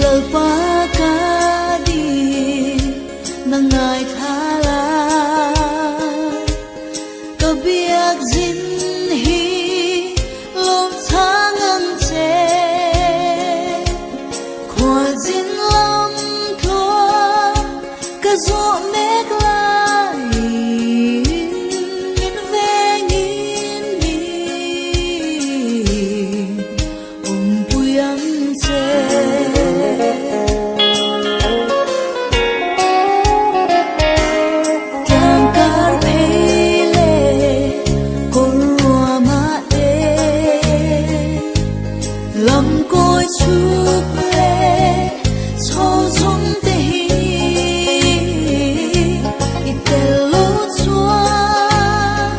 Lalpa ka di nang ngaithla la ka biak zin hi lawm chhang ang che khualzin lam tluang ka zawh mek laiin min vengin min awmpui ang che. Tlangkar phei leh kawr ruamah te lam kawi chhuk leh chho zawng te hi i tel lo chuan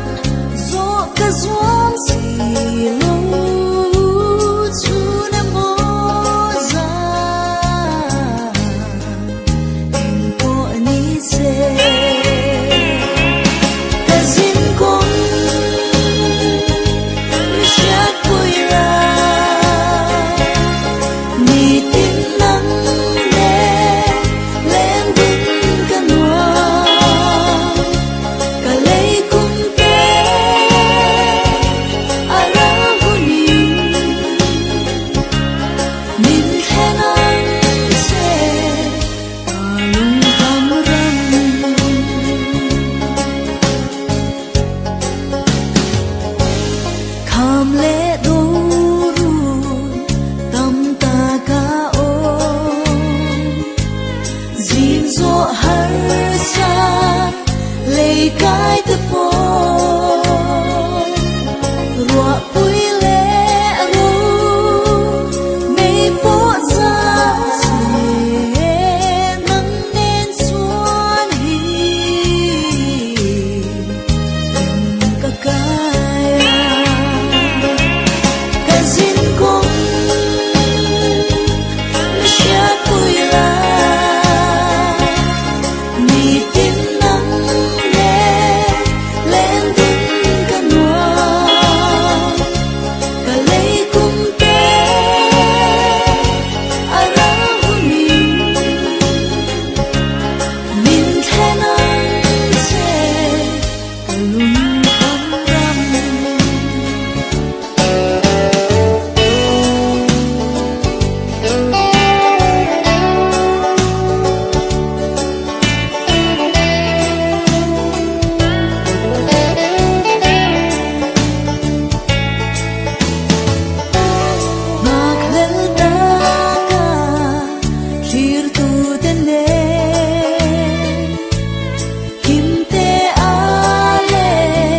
zawh ka zuam si lo chhun emaw zan eng pawh ni se ka zin kawng mi hriatpui la nitin nang leh leng dun ka nuam ka lei kum te a ral hunin min thlen ang che ka lungkham ram. Kham leh dorun tam ta ka awm zin zawh harsa lei kai te pawh ruahpui leh ro mei pawh za che nang nen chuan hi in ka kai a ka zin kawng mi hriatpui la nitin nang leh leng dun ka nuam ka lei kum te a ral hunin min thlen ang che ka lungkham ram. Nghakhlel taka thlirtute nen himte a leh.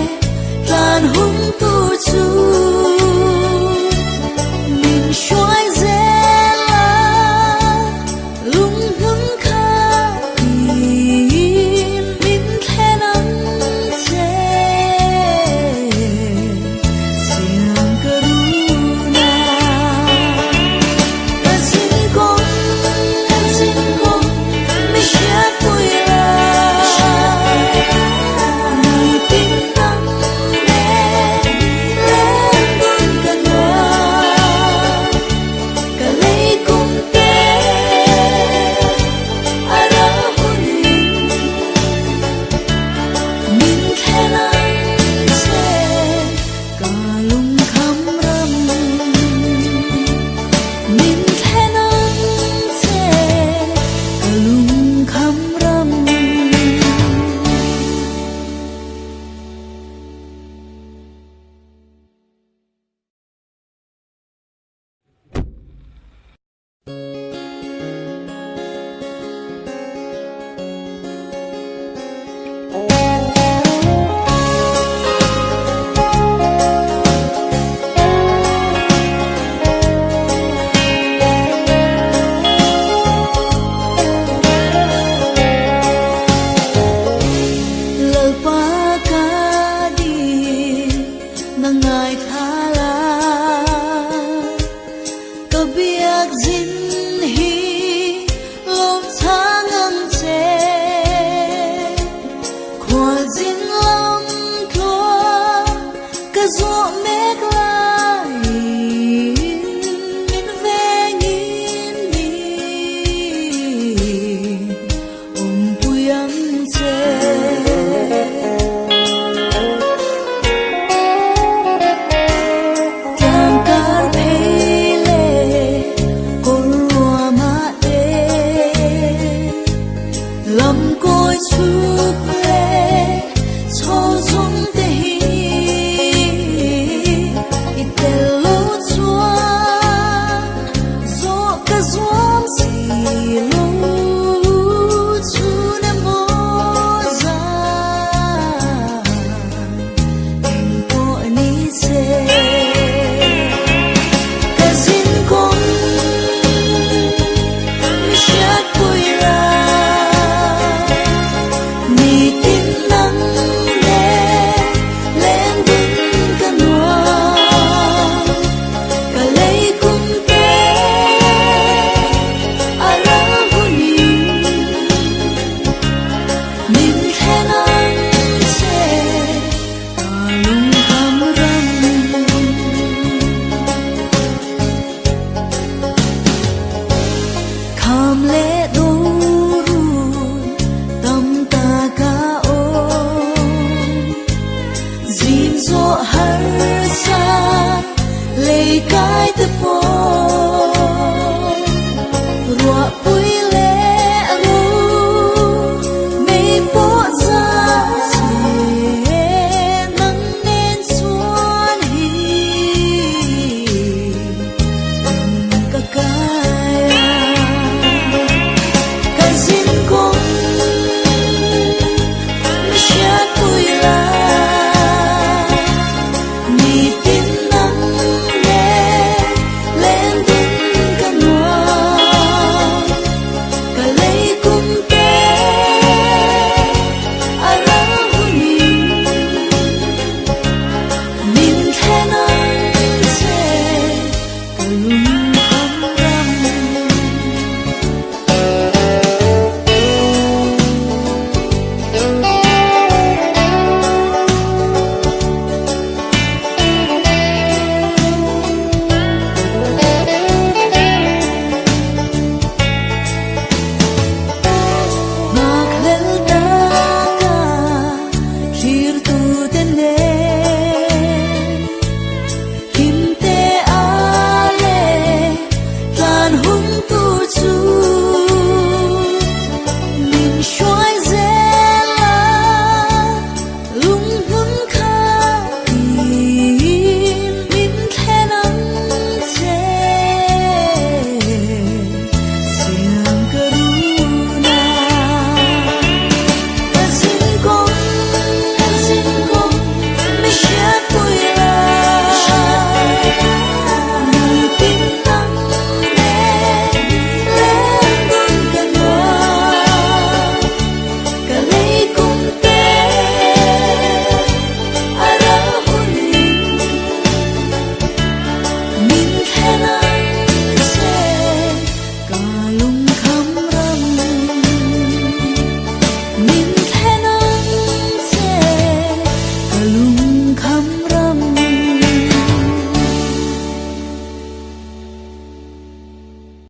Zawh harsa lei ka.